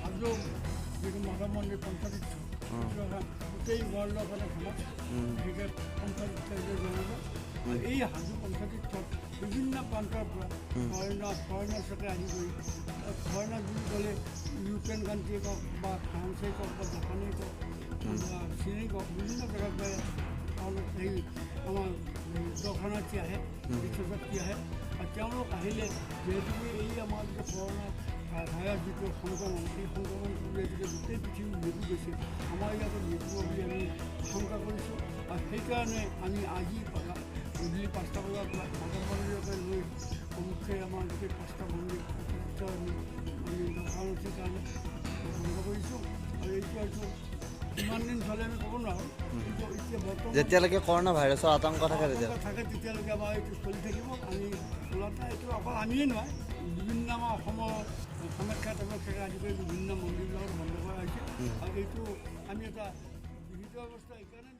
হাজো যিটো মাধৱ মন্দিৰ পঞ্চতীৰ্থ, গোটেই ৱৰ্ল্ডৰ কাৰণে ফেমাছ, সেইকে পঞ্চতীৰ্থ জনা যায়। এই হাজো পঞ্চতীৰ্থত বিভিন্ন প্ৰান্তৰ পৰা ফৰেনাৰ্ছকে আদি কৰি, ফৰেনাৰ্ছ বুলি ক'লে ইউৰোপিয়ান কাণ্ট্ৰিয়ে কওক বা ফ্ৰান্সেই কওক বা জাপানেই কওক বা চীনেই কওক, বিভিন্ন জেগাৰ পৰা সেই আমাৰ দৰ্শনাৰ্থী আহে, তীৰ্থযাত্ৰী আহে। আৰু তেওঁলোক আহিলে যিহেতুকে এই আমাৰ যিটো কৰোণা ভাইৰাছ যিটো সংক্ৰমণ, এই সংক্ৰমণটো যিহেতুকে গোটেই পৃথিৱীত বিয়পি গৈছে, আমাৰ ইয়াতো বিয়পিব বুলি আমি আশংকা কৰিছোঁ। আৰু সেইকাৰণে আমি আজি গধূলি 5টা বজাৰ পৰা মাধৱ মন্দিৰকে লৈ প্ৰমুখ্যে আমাৰ গোটেই 5টা মন্দিৰ আমি আমি দৰ্শনাৰ্থীৰ কাৰণে বন্ধ কৰিছোঁ। আৰু এইটো হয়তো কিমান দিন চলে আমি ক'ব নোৱাৰোঁ, কিন্তু এতিয়া বৰ্তমান যেতিয়ালৈকে কৰোণা ভাইৰাছৰ আতংক থাকে থাকে তেতিয়ালৈকে আমাৰ এইটো চলি থাকিব। আমি মূলতঃ এইটো অকল আমিয়ে নহয়, বিভিন্ন আমাৰ অসমৰ কামাখ্যা তামাখ্যাকে আদি কৰি বিভিন্ন মন্দিৰবিলাকত বন্ধ কৰা হৈছে। আৰু এইটো আমি এটা বিহিত ব্যৱস্থা এইকাৰণে